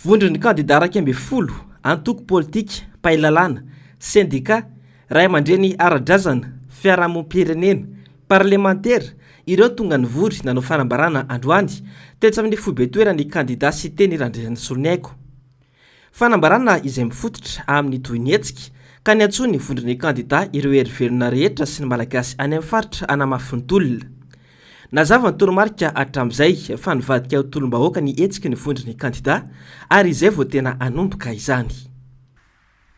Vondron'ny kandidà 11, antoko politika, mpahay lalàna, sendikà, ray aman-dreny ara-drazana, fiarahamonim-pirenena, parlemantera, ireo tonga nivory nanao fanambarana androany tetsy amin'ny foibe toeran'ny kandidà Siteny Randrianasoloniaiko. Fanambarana izay mifototra amin'ny tohin'ny hetsika ka niantsoan'ny vondron'ny kandidà ireo hery velona rehetra sy ny Malagasy any amin'ny faritra hanamafy ny tolona. Nazava ny toromarika hatramin'izay fa nivadika ho tolom-bahoaka ny hetsiky ny vondron'ny kandidà ary izay vao tena hanomboka izany.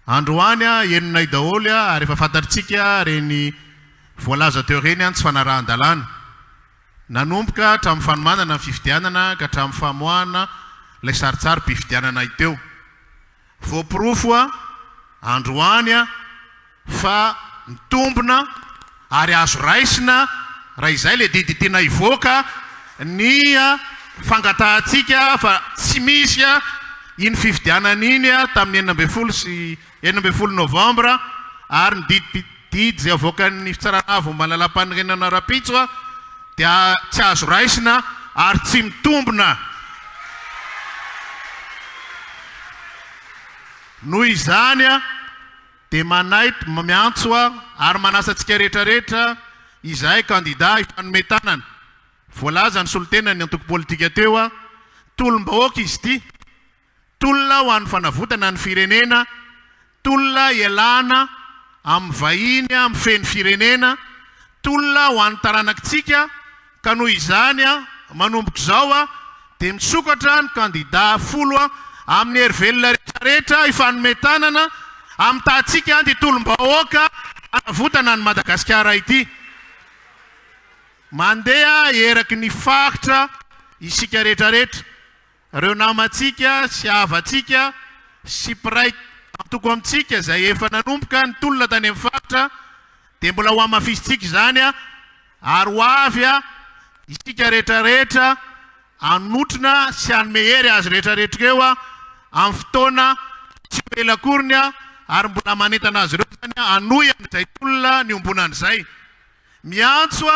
Androany henonay daholo ary efa fantatritsika ireny voalaza teo ireny ny tsy fanarahan-dalàna. Nanomboka hatramin'ny fanomanana ny fifidianana ka hatramin'ny famoahana ilay sarintsarim-pifidianana teo. Voaporofo androany fa mitombina ary azo raisina raha izay ilay didy tiana hivoaka ny fangatahantsika fa tsy misy iny fifidianana iny tamin'ny 16 novambra ary ny didim Didy izay avoakan'ny Fitsarana Avo momba ny Lalàmpanorenana rahampitso dia tsy azo raisina ary tsy mitombina. Noho izany dia manaiky, miantso ary manasa antsika rehetra rehetra izahay kandida hifanome tanana. Voalaza ny solontenan'ny antoko politika teo, tolom-bahoaka izy ity. Tolona ho an'ny fanavotana ny firenena, tolona ialana amin'ny vahiny mifehy ny firenena, tolona ho an'ny taranakitsika, ka noho izany manomboka izao dia misokatra ny kandida folo amin'ny hery velona rehetra rehetra hifanome tanana hamitahantsika ity tolom-bahoaka hanavotana an'i Madagasikara ity. Mandeha eraky ny faritra isika rehetra rehetra. Ireo namantsika sy havantsika sy mpiray antoko amintsika izay efa nanomboka nitolona tany amin'ny faritra dia mbola ho hamafisintsika izany ary ho avy isika rehetra rehetra hanotrona sy hanome hery azy rehetra rehetra ireo amin'ny fotoana tsy ho ela akoriny ary mbola manentana azy ireo izany hanohy an'izay tolona niombonana izay. Miantso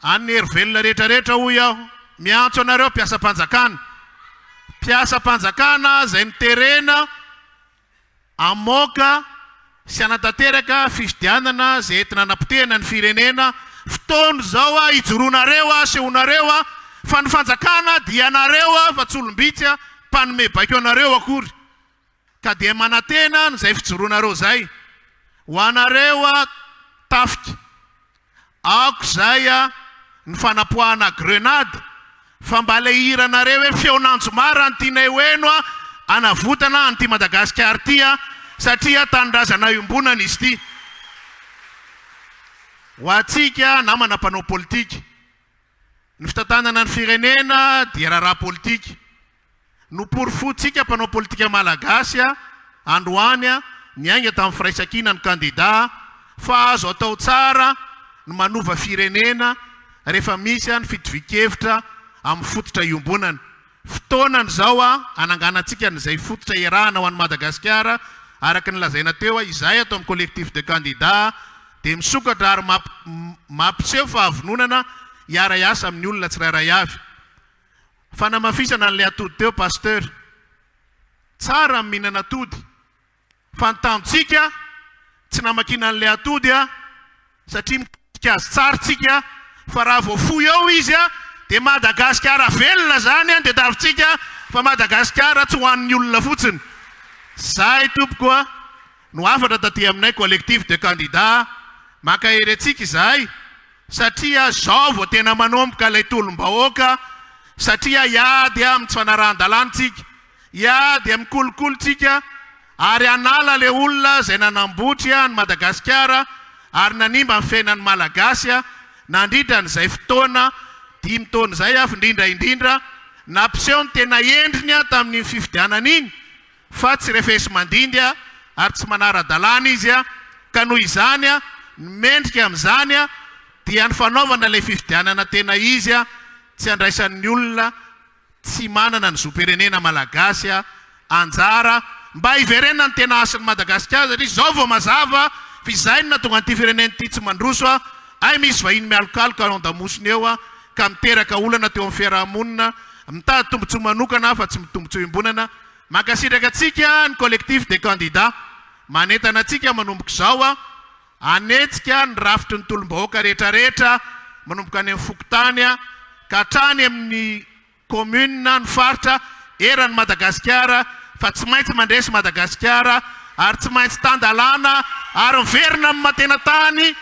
An'ny hery velona rehetra rehetra hoy aho, miantso anareo mpiasam-panjakana, mpiasam-panjakana izay noterena hamoaka sy hanatanteraka fifidianana izay entina hanapotehana ny firenena, fotoana izao hijoroanareo, asehonareo fa ny fanjakana dia anareo fa tsy olom-bitsy mpanome baiko anareo akory. Ka dia manantena an'izay fijoroanareo izay ho anareo tafika. Aoka izay ny fanapoahana grenade fa mba ilay hiranareo hoe feon'anjomara no tianay ho heno hanavotana an'ity Madagasikara ity satria tanindrazana iombonana izy ity. Ho antsika namana mpanao politika, ny fitantanana ny firenena dia raharaha politika. Noporofointsika mpanao politika malagasy androany niainga tamin'ny firaisankina ny kandida fa azo atao tsara ny manova firenena rehefa misy ny fitovian-kevitra amin'ny fototra iombonana. Fotoanany izao hananganantsika an'izay fototra iarahana ho an'i Madagasikara araka ny lazaina teo, izahay ato amin'ny Collectif de candidats dia misokatra ary mampiseho fahavononana hiara-hiasa amin'ny olona tsirairay avy. Fanamafisana an'ilay atody teo Pasteur. Tsara ny mihinana atody fa ny tanjontsika tsy namakiana an'ilay atody a satria mikotrika azy tsara tsika fa raha vao fohy eo izy a dia Madagasikara velona zany an tediavintsika fa Madagasikara tsy ho an'ny olona fotsiny. Zay tompoko a no hafatra taty aminay collectif de candidats. Mankahery antsika izahay. Satria zao vao tena manomboka ilay tolom-bahoaka satria hiady amin'ny tsy fanarahan-dalàna tsika, hiady amin'ny kolikoly tsika ary hanala ilay olona izay nanambotry an'i Madagasikara ary nanimba ny fiainan'ny Malagasy nandritra an'izay fotoana dimy taona izay fa indrindra indrindra nampiseho ny tena endriny tamin'iny fifidianana iny fa tsy refesi-mandindy ary tsy manara-dalàna izy ka noho izany ny mendrika amin'izany dia ny fanaovana ilay fifidianana tena izy tsy andraisan'ny olona tsy manana ny zom-pirenena malagasy anjara mba hiverenana ny tena hasin'i Madagasikara satria izao vao mazava fa izay no nahatonga an'ity firenena ity tsy mandroso hay misy vahiny mialokaloka ao an-damosiny eo ka miteraka olana teo amin'ny fiaraha-monina. Mitady tombontsoa manokana fa tsy tombontsoa iombonana. Mankasitraka antsika ny Collectif des candidats. Manentana antsika manomboka izao hanetsika ny rafitry ny tolom-bahoaka rehetrarehetra manomboka any amin'ny fokontany ka hatrany amin'ny commune, ny faritra, eran'i Madagasikara fa tsy maintsy mandresy Madagasikara ary tsy maintsy tan-dalàna ary miverina amin'ny maha tena tany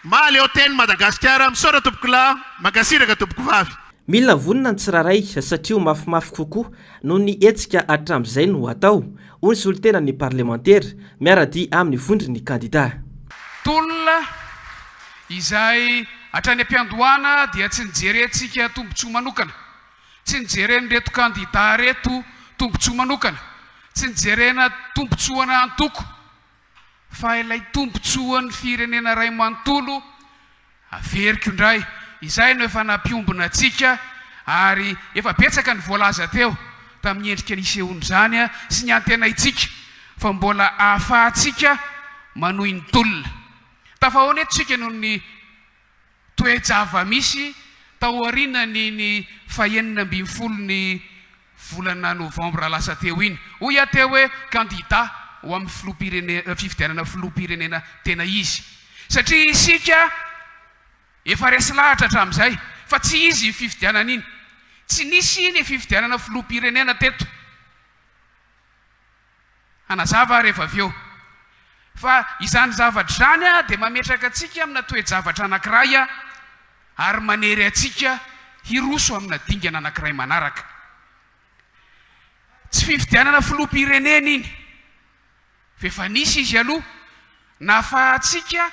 mahaleo teny Madagasikara. Misaotra tompokolahy, mankasiraka tompokovavy. Mila vonona ny tsirairay satria ho mafimafy kokoa noho ny hetsika hatramin'izay no hatao, hoy ny solontenan'ny parlemantera miara-dia amin'ny vondron'ny kandida. Tolona izay hatrany am-piandohana dia tsy nijerentsika tombontsoa manokana, tsy nijeren'ireto kandida ireto tombontsoa manokana, tsy nijerena tombontsoana antoko fa ilay tombontsoan'ny firenena iray manontolo, averiko indray, izay no efa nampiombona antsika ary efa betsaka ny voalaza teo tamin'ny endrika nisehoan'izany sy ny antenaintsika fa mbola ahafahantsika manohy ny tolona. Tafahaona eto isika noho ny toe-java-misy taorianan'iny fahenina ambin'ny folo ny volana novambra lasa teo iny. Hoy aho teo hoe kandida ho amin'ny filoham-pirene- fifidianana filoham-pirenena tena izy. Satria isika efa resy lahatra hatramin'izay fa tsy izy iny fifidianana iny. Tsy nisy iny fifidianana filoham-pirenena teto. Hanazava aho rehefa avy eo. Fa izany zavatra izany dia mametraka antsika amina toe-javatra anankiray ary manery antsika hiroso amina dingana anankiray manaraka. Tsy fifidianana filoham-pirenena iny, fa efa nisy izy aloha, nahafahantsika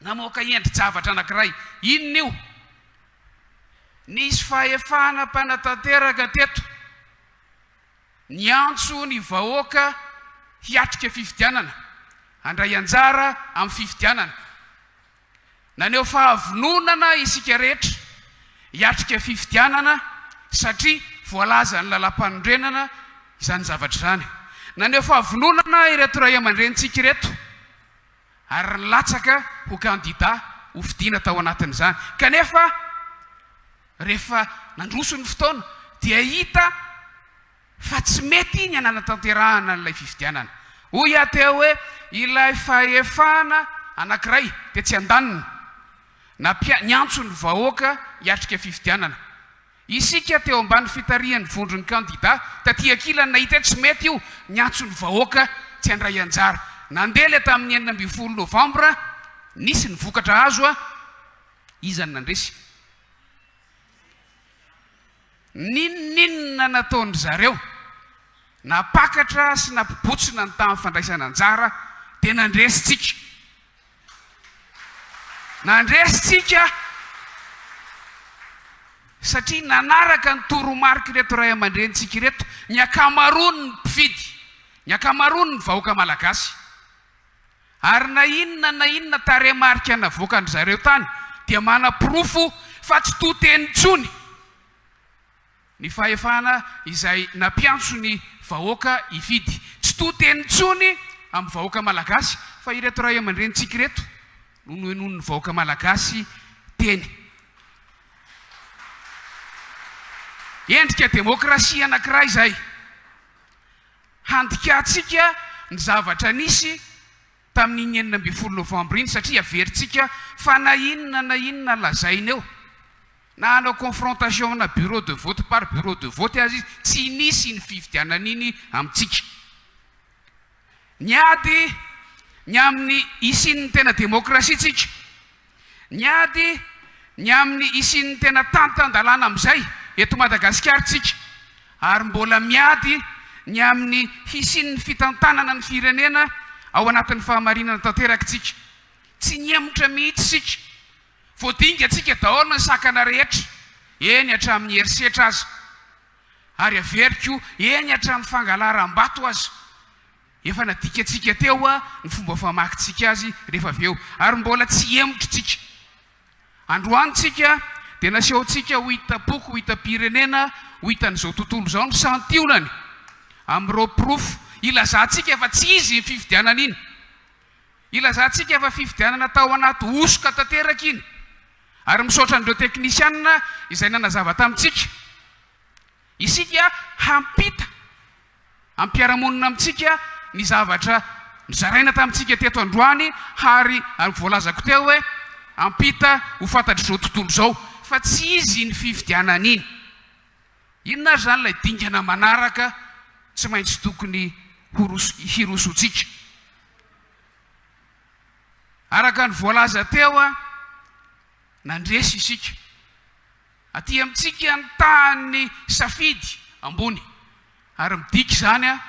namoaka endri-javatra anankiray. Inona io? Nisy fahefana mpanatanteraka teto. Niantso ny vahoaka hiatrika fifidianana, handray anjara amin'ny fifidianana. Naneho fahavononana isika rehetra hiatrika fifidianana satria voalazan'ny lalàmpanorenana izany zavatra izany. Naneho fahavononana ireto ray aman-drenintsika ireto ary nilatsaka ho kandida hofidiana tao anatin'izany. Kanefa Rehefa nandroso ny fotoana dia hita fa tsy mety ny hananatanterahana an'ilay fifidianana. Hoy aho teo hoe ilay fahefana anankiray tetsy andaniny nampia- niantso ny vahoaka hiatrika fifidianana. Isika teo ambany fitarihan'ny vondron'ny kandida taty ankilany nahita hoe tsy mety io, niantso ny vahoaka tsy handray anjara. Nandeha ilay tamin'ny 16 novambra, nisy ny vokatra azo, iza no nandresy? N'inon'inona nataon-dry zareo, nampakatra sy nampibotsina ny tamin'ny fandraisana anjara, dia nandresy tsika. Nandresy tsika satria nanaraka ny toromarik'ireto ray aman-drenintsika ireto ny ankamaroan'ny mpifidy, ny ankamaroan'ny vahoaka malagasy. Ary na inona na inona tarehimarika navoakan-dry zareo tany dia manaporofo fa tsy to teny intsony ny fahefana izay nampiantso ny vahoaka hifidy. Tsy to teny intsony amin'ny vahoaka malagasy fa ireto ray aman-drenintsika ireto no nohenoin'ny vahoaka malagasy teny. Endrika demokrasia anankiray izay. Handikantsika ny zavatra nisy tamin'iny 16 novambra iny satria averintsika fa na inona na inona lazaina eo, na hanao confrontation amina bureau de vote par bureau de vote aza izy, tsy nisy iny fifidianana iny amintsika. Niady ny amin'ny hisian'ny tena demokrasia tsika. Niady ny amin'ny hisian'ny tena tany tan-dalàna amin'izay eto Madagasikara isika ary mbola miady ny amin'ny hisian'ny fitantanana ny firenena ao anatin'ny fahamarinana tanteraka isika. Tsy nihemotra mihitsy isika. Voadingantsika daholo ny sakana rehetra, eny hatramin'ny herisetra aza. Ary averiko, eny hatramin'ny fangalaram-bato aza. Efa nadikantsika teo ny fomba famakintsika azy rehefa avy eo, ary mbola tsy hihemotra tsika. Androany tsika dia nasehontsika ho hitam-poko, ho hitam-pirenena, ho hitan'izao tontolo izao ny santionany amin'ireo porofo ilazantsika fa tsy izy iny fifidianana iny. Ilazantsika fa fifidianana tao anaty hosoka tanteraka iny. Ary misaotra an'ireo teknisianina izay nanazava tamintsika. Isika hampita amin'ny mpiara-monina amintsika ny zavatra nozaraina tamintsika teto androany ary voalazako teo hoe hampita ho fantatr'izao tontolo izao fa tsy izy iny fifidianana iny. Inona ary izany ilay dingana manaraka tsy maintsy tokony hirosoantsika? Araka ny voalaza teo, nandresy isika. Aty amintsika ny tahan'ny safidy ambony ary midika izany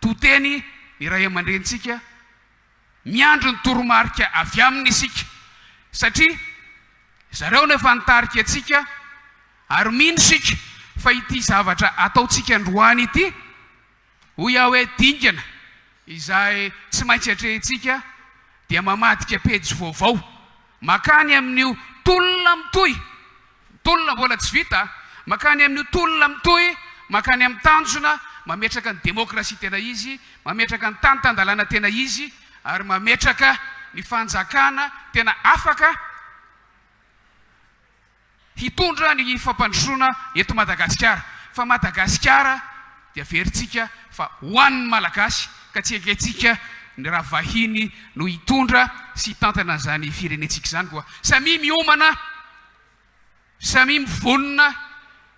to teny ny ray aman-drenintsika, miandry ny toromarika avy aminy isika satria zareo no efa nitarika antsika ary mino isika fa ity zavatra ataontsika androany ity Hoy aho hoe dingana izay tsy maintsy atrehintsika dia mamadika pejy vaovao makany amin'io tolona mitohy, tolona mbola tsy vita, makany amin'io tolona mitohy makany amin'ny tanjona mametraka ny demokrasia tena izy, mametraka ny tany tan-dalàna tena izy ary mametraka ny fanjakana tena afaka hitondra ny fampandrosoana eto Madagasikara fa Madagasikara dia averintsika fa ho an'ny Malagasy ka tsy ekentsika ny raha vahiny no hitondra sy hitantana an'izany firenentsika izany koa samia miomana samia mivonona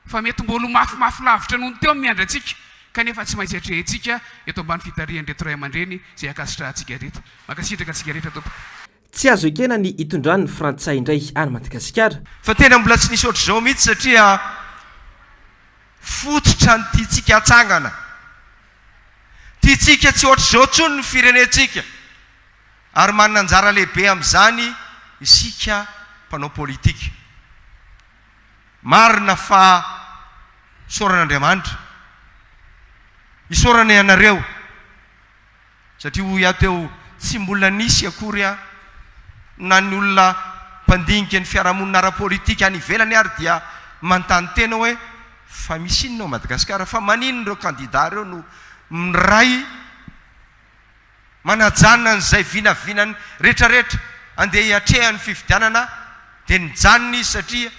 fa mety mbola ho mafimafy lavitra noho ny teo ny miandry antsika kanefa tsy maintsy atrehintsika eto ambany fitarihan'ireto ray aman-dreny izay ankasitrahantsika ireto. Mankasitraka antsika rehetra tompoko. Tsy azo ekena ny hitondran'ny frantsay indray any Madagasikara. Fa tena mbola tsy nisy ohatr'izao mihitsy satria fototra ny tiantsika hatsangana. Tiantsika tsy ohatr'izao intsony ny firenentsika ary manana anjara lehibe amin'izany isika mpanao politika. Marina fa isaorana Andriamanitra, isaorana ianareo. Satria hoy aho teo, tsy mbola nisy akory aho, na ny olona mpandinika ny fiarahamonina ara-politika any ivelany ary dia manontany tena hoe fa misy inona ao Madagasikara, fa maninona ireo kandida ireo no miray manajanona an'izay vinavinany retraretra andeha hiatrehany fifidianana dia nijanona izy satria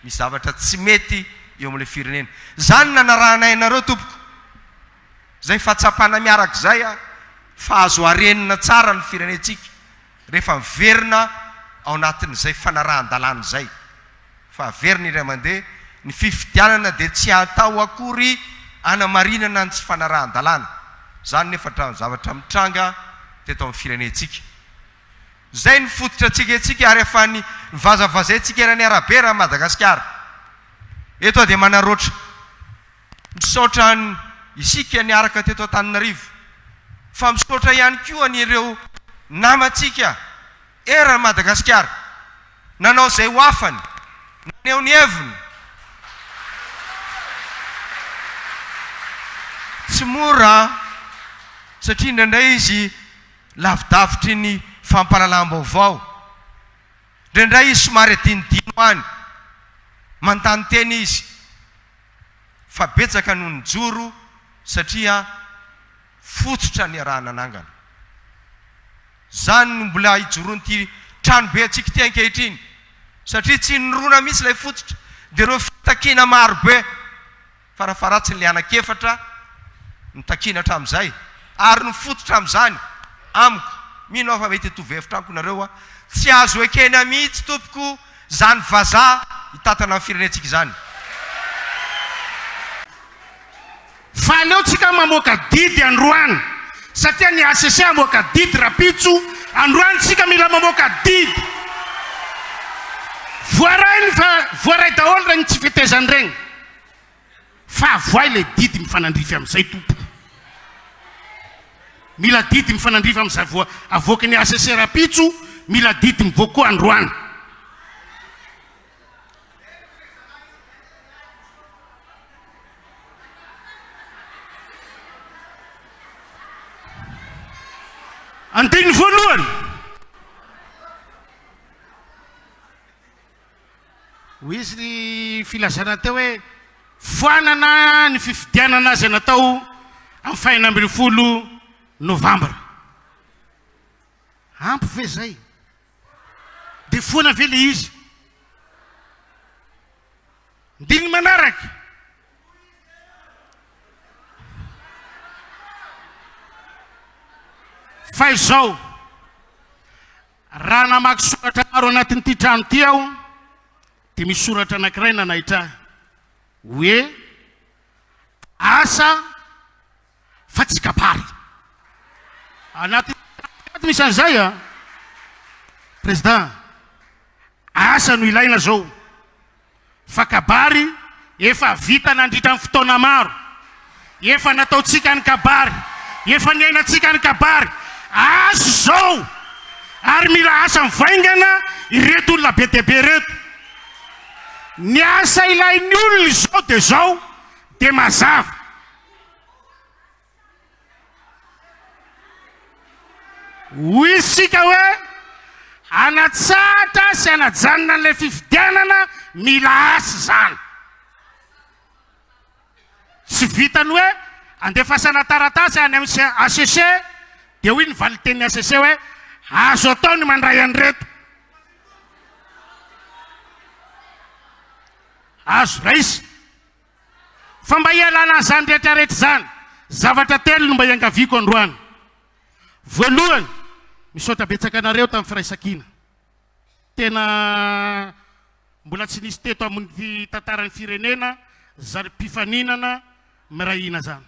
misy zavatra tsy mety eo amin'ilay firenena. Izany nanarahanay anareo tompoko. Izay fahatsapana miaraka izay fa azo harenina tsara ny firenentsika rehefa miverina ao anatin'izay fanarahan-dalàna izay. Fa averina indray mandeha, ny fifidianana dia tsy atao akory hanamarinana ny tsy fanarahan-dalàna. Izany nefa hatramin'ny zavatra mitranga teto amin'ny firenentsika. Izay no fototra antsika antsika ary efa nivazavazaintsika eran'ny arabe raha Madagasikara. Eto aho dia manaroatra. Misaotra an isika niaraka teto Antananarivo fa misaotra ihany koa an ireo namantsika eran Madagasikara nanao izay ho afany, naneho ny heviny. Tsy mora satria indraindray izy lavidavitry ny fampahalalam-baovao, indraindray izy somary adinodino any, manontany tena izy. fa betsaka no nijoro satria fototra niaraha-nanangana. Izany no mbola ijoroan'ity tranobe antsika ity ankehitriny satria tsy nirona mihitsy ilay fototra dia ireo fitakiana marobe farafaharatsiny ilay anankiefatra nitakiana hatramin'izay ary ny fototra amin'izany amiko, mino aho fa mety hitovy hevitra amiko nareo, tsy azo ekena mihitsy tompoko Zany vazaha hitantana ny firenentsika izany. Fa aleo tsika mamoaka didy androany satria ny HCC hamoaka didy rapitso, androany tsika mila mamoaka didy. Voaray ny fa voaray daholo regny tsy fetezany regny. Fa avoay le didy mifanandrify amizay tompoko. Mila didy mifanandrify amizay voa avoaky ny HCC rapitso, mila didy mivoaka koa androany. Andininy voalohany. Hoy izy ny filazana teo hoe foanana ny fifidianana izay natao amin'ny fahenina 16 novambra. Ampy ve izay? Dia foana ve ilay izy? Ndiny manaraka. Fa izao, raha namaky soratra maro anatin'ity trano ity aho, dia misy soratra anankiray nanaitra ahy, hoe asa fa tsy kabary. Anaty misy an'izay a! Président, asa no ilaina zao fa kabary efa vita nandritra ny fotoana maro, efa nataontsika ny kabary, efa niainantsika ny kabary, asa izao ary mila asa mivaingana ireto olona be dia be ireto. Ny asa ilain'ny olona izao dia izao dia mazava. Hoy isika hoe hanatsahatra sy hanajanona an'ilay fifidianana, mila asa izany. Tsy vitan'ny hoe andefasana taratasy any amin'ny HCC dia hoy ny valintenin'ny HCC hoe azo atao ny mandray an'ireto. Azo raisina. Fa mba hialana an'izany rehetra rehetra izany, zavatra telo no mba iangaviako androany. Voalohany, misaotra betsaka anareo tamin'ny firaisankina. Tena mbola tsy nisy teto amin'ny tantaran'ny firenena zany mpifaninana miray hina zany.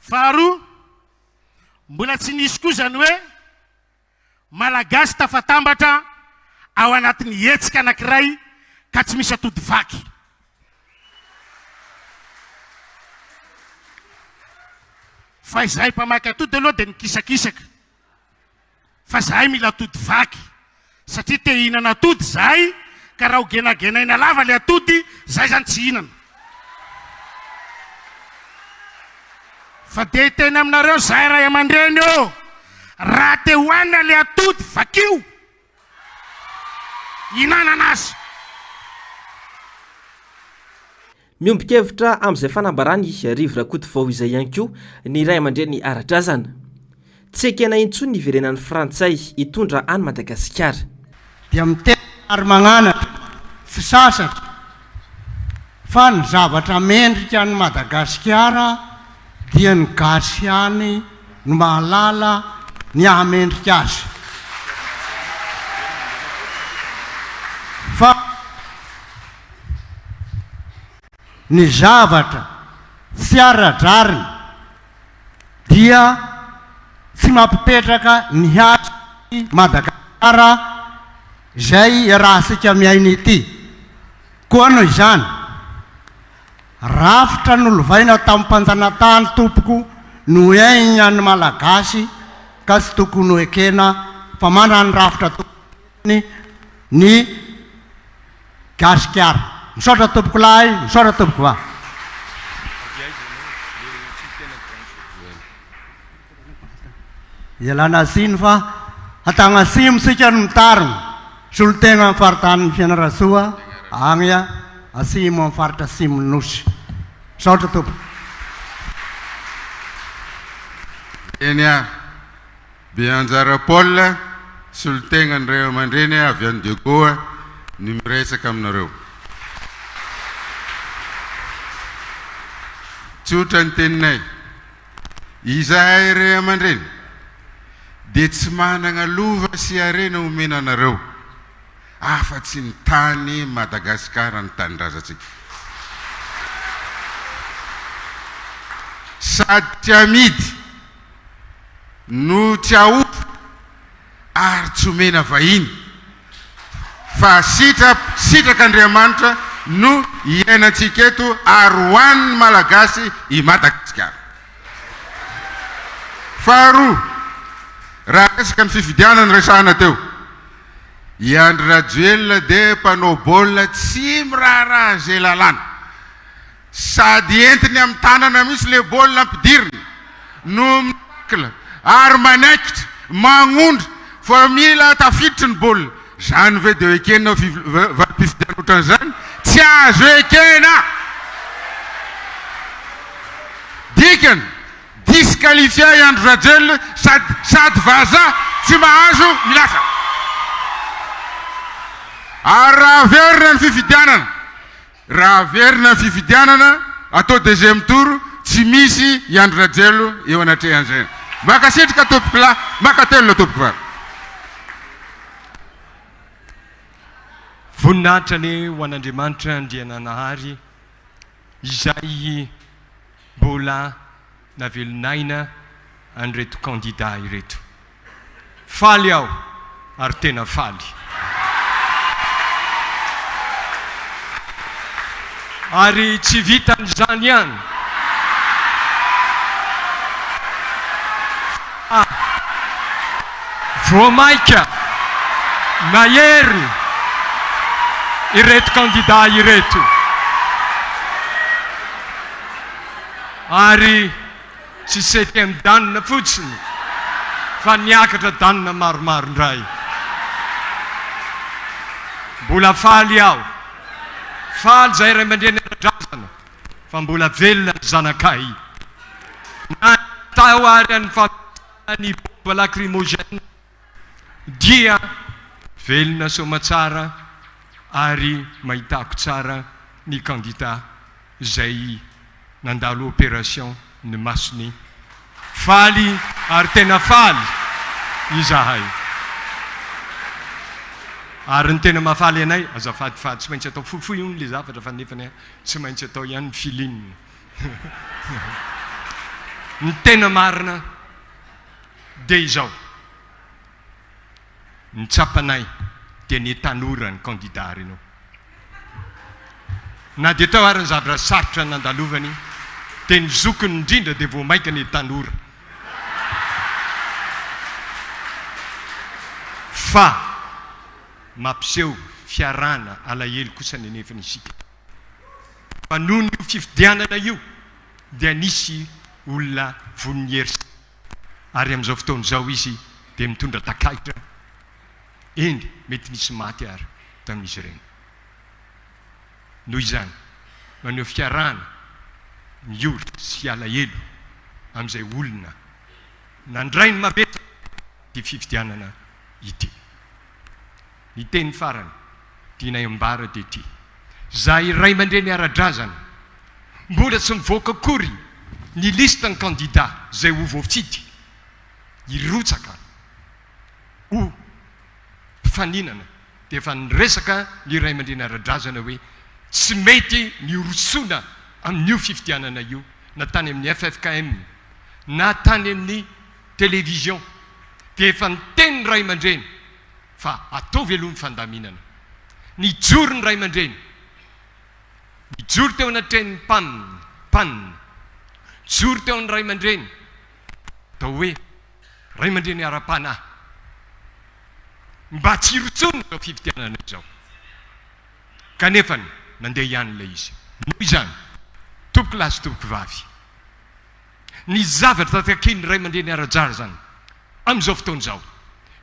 Faharoa, mbola tsy nisy koa izany hoe Malagasy tafatambatra ao anatin'ny hetsika anankiray ka tsy misy atody vaky. Fa izahay mpamaky atody aloha dia mikisakisaka fa izahay mila atody vaky satria te hihinana atody izahay ka raha ho genagenaina lava ilay atody izahay izany tsy hihinana. Fa dia hiteny aminareo zahay ray aman-dreny ô, raha te hohanina le atody vakio hinanana azy. Miombon-kevitra amin'izay fanambaran'i Rivo Rakotovao izay ihany koa ny ray aman-dreny ara-drazana. Tsy ekena intsony ny hiverenan'ny Frantsay hitondra an'i Madagasikara. Dia miteny ary magnanatra tsy sasatra fa ny zavatra mendrika an'i Madagasikara dia ny gasy ihany no mahalala ny ahamendrika azy. Fa ny zavatra tsy ara-drariny dia tsy mampipetraka ny hasin'i Madagasikara izay iarahantsika miaina ity. Koa noho izany, rafitra nolovaina tamin'ny mpanjanatany tompoko no iainan'ny Malagasy ka tsy tokony ho ekena fa manana ny rafitra tokony ny Gasikara. Misaotra tompoko lahy, misaotra tompoko vavy. Ialana tsiny fa hatagna atsimo tsika no mitarina, solotegna amin'ny faritanin'i Fianarantsoa agny atsimo amin'ny faritra atsimon'ny Nosy. Misaotra tompoko. Eny ary. Be anjara Paul, solontegnan'ny ray aman-dreny avy any Diego ny miresaka aminareo. Tsotra ny teninay, izahay ray aman-dreny dia tsy managna lova sy harena omena anareo afa-tsy ny tany Madagasikara ny tanindrazantsika. Sady tsy amidy no tsy ahofa ary tsy omena vahiny fa sitra sitrak'Andriamanitra no iainantsika eto ary ho an'ny Malagasy i Madagasikara. Faharoa, raha resaka ny fifidianana resahana teo, i Andry Rajoelina dia mpanao baolina tsy miraharaha izay lalàna. Sady entiny amin'ny tanana mihitsy le baolina ampidirina no mi-tacle ary manaikitra, magnondra fa mila tafiditry ny baolina. Zany ve de ekena valim-pifidianana ohatran'izany? Tsy azo ekena! Dikany, disqualifié i Andry Rajoelina sady sady vazaha tsy mahazo milatsaka. Ary raha averina ny fifidianana, Raha averina ny fifidianana. Atao deuxième tour tsy misy i Andry Rajoel eo anatrehan'izay. Mankasitraka tompokolahy, mankatelina tompokovavy. Voninahitra anie ho an'Andriamanitra Andriananahary izay mbola navelon'aina an'ireto kandida ireto. Faly aho ary tena faly. Ary tsy vitan'izany ihany fa vao mainka nahery ireto kandida ireto ary Tsy septième dan fotsiny fa niakatra dan maromaro indray. Mbola faly aho. Faly izahay ray aman-dreny ara-drazana fa mbola velona ny zanakay. Na tao ary ny fampiasana ny bombe lacrymogène dia velona soamatsara ary mahitako tsara ny kandida izay nandalo opération ny masony. Faly ary tena faly izahay. Ary ny tena mahafaly anay, azafady fa tsy maintsy atao fohifohy hono le zavatra fa nefany tsy maintsy atao ihany ny feeling. Ny tena marina dia izao, ny tsapanay dia ny tanora ny candidat Renaud. Na dia teo ary ny zavatra sarotra nandalovany dia ny zokiny indrindra dia vao mainka ny tanora. Fa mampiseho fiarahana alahelo kosa ny anefany isika fa noho io fifidianana io dia nisy olona vonin'ny herisetra ary amin'izao fotoana izao izy dia mitondra takaitra, eny mety nisy maty ary tamin'izy ireny. Noho izany, maneho fiarahana miory sy alahelo amin'izay olona nandray ny mavesatra ity fifidianana ity. Ny teny farany tianay ambara dia ity, Izahay ray aman-dreny ara-drazana, mbola tsy mivoaka akory ny liste ny kandida izay ho voafidy hirotsaka ho mpifaninana dia efa niresaka ny ray aman-dreny ara-drazana hoe tsy mety ny hirosoana amin'io fifidianana io na tany amin'ny ffkm na tany amin'ny télévision dia efa niteny ny ray aman-dreny fa ataovy aloha ny fandaminana. Nijoro ny ray aman-dreny. Nijoro teo anatrehan'ny PAN, pan. Nijoro teo amin'ny ray aman-dreny, atao hoe ray aman-dreny ara-panahy, mba tsy hirotsona izao fifidianana izao. Kanefa nandeha ihany ilay izy. Noho izany, tompoko lahy sy tompoko vavy, ny zavatra takian'ny ray aman-dreny ara-drazana amin'izao fotoana izao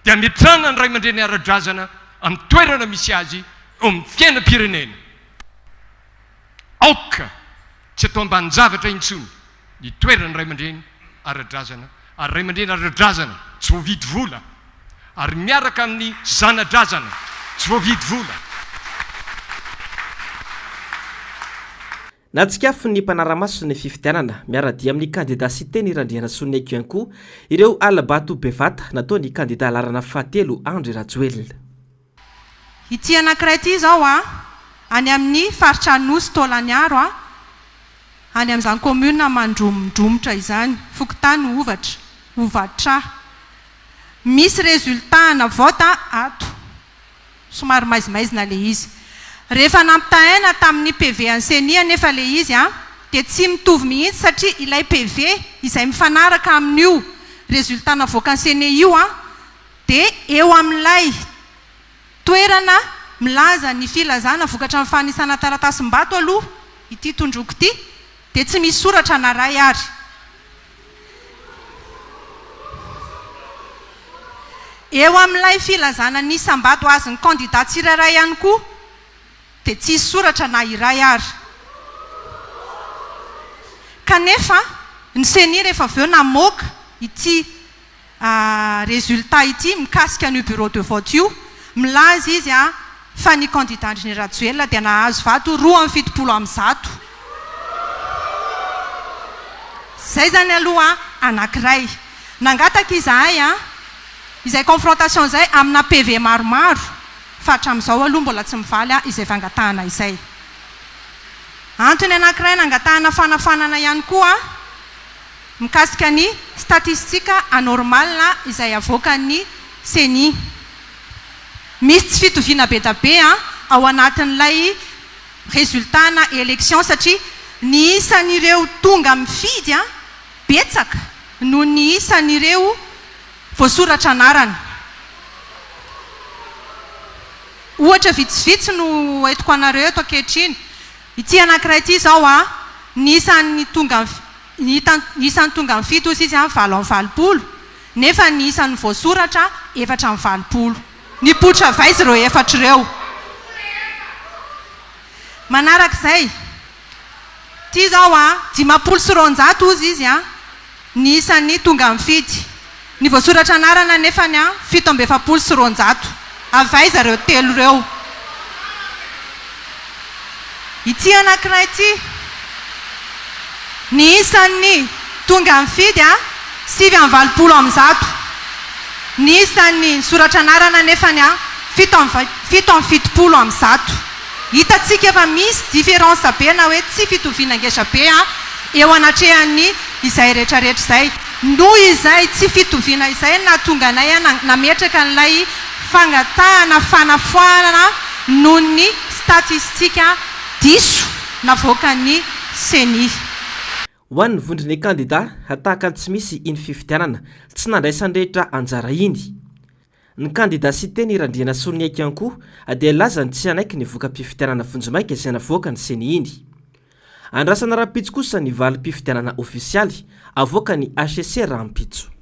dia hametrahana ny ray aman-dreny ara-drazana amin'ny toerana misy azy eo amin'ny fiainam-pirenena. Aoka tsy atao ambanin-javatra intsony ny toeran'ny ray aman-dreny ara-drazana ary ray aman-dreny ara-drazana tsy voavidy vola ary miaraka amin'ny zana-drazana tsy voavidy vola. Nahatsikafo ny mpanara-maso ny fifidianana, miara-dia amin'ny kandida Siteny Randrianasoniaiko ihany koa ireo hala-bato bevata nataon'ny kandida laharana fahatelo Andry Rajoelina. Ity anankiray ity izao an, any amin'ny faritra Anosy Taolagnaro an, any amin'izany commune Mandromodromotra izany, fokontany Ovatra, Ovatra. Misy résultat ana vote ato. Somary maizimaizina ilay izy. Rehefa nampitahaina tamin'ny PV an'ny ceni anefa ilay izy dia tsy mitovy mihitsy satria ilay PV izay mifanaraka amin'io résultat navoakan'ny ceni io dia eo amin'ilay toerana milaza ny filazana vokatra ny fanisana taratasim-bato aloha ity tondroko ity dia tsy misy soratra na ray ary. Eo amin'ilay filazana ny isam-bato azon'ny kandida tsirairay ihany koa dia tsy hisy soratra na iray ary. Kanefa ny ceni rehefa avy eo namoaka ity résultat ity mikasika an'io bureau de vote io, milaza izy fa ny kandida Andry Rajoelina dia nahazo vato 172. Izay izany aloha anankiray. Nangataka izahay izay confrontation izay amina PV maromaro fa hatramin'izao aloha mbola tsy mivaly izay fangatahana izay. Antony anankiray nangatahana fanafoanana ihany koa mikasika ny statistique anormal izay avoakan'ny Ceni. Misy tsy fitoviana be da be ao anatin'ilay résultat na élection satria ny isan'ireo tonga mifidy betsaka noho ny isan'ireo voasoratra anarana. Ohatra vitsivitsy no entiko anareo eto ankehitriny. Ity anankiray ity izao an, ny isan'ny tonga ny isan'ny tonga mifidy hozy izy an 88, nefa ny isan'ny voasoratra 84. Nipoitra avy aiza ireo efatra ireo? Manarak'izay, ity izao an, 250 hozy izy an, ny isan'ny tonga mifidy. Ny voasoratra anarana anefany an, 247. Avy aiza ireo telo ireo? Ity anankiray ity, ny isan'ny tonga mifidy an, 189. Ny isan'ny nisoratra anarana anefany an, 177. Hitantsika fa misy différence be na hoe tsy fitoviana ngeza be eo anatrehan'ny izay rehetra rehetra izay. Noho izay tsy fitoviana izay no nahatonga anay nametraka an'ilay fangatahana fanafoanana noho ny statistika diso navoakan'ny Ceni. Ho an'ny vondron'ny kandida, tahaka ny tsy misy iny fifidianana tsy nandraisan'ny rehetra anjara iny. Ny kandida Siteny Randrianasoloniaiko ihany koa dia nilaza ny tsy hanaiky ny voka-pifidianana vonjimaika izay navoakan'ny Ceni iny. Andrasana rahampitso kosa ny valim-pifidianana ofisialy avoakan'ny hcc rahampitso.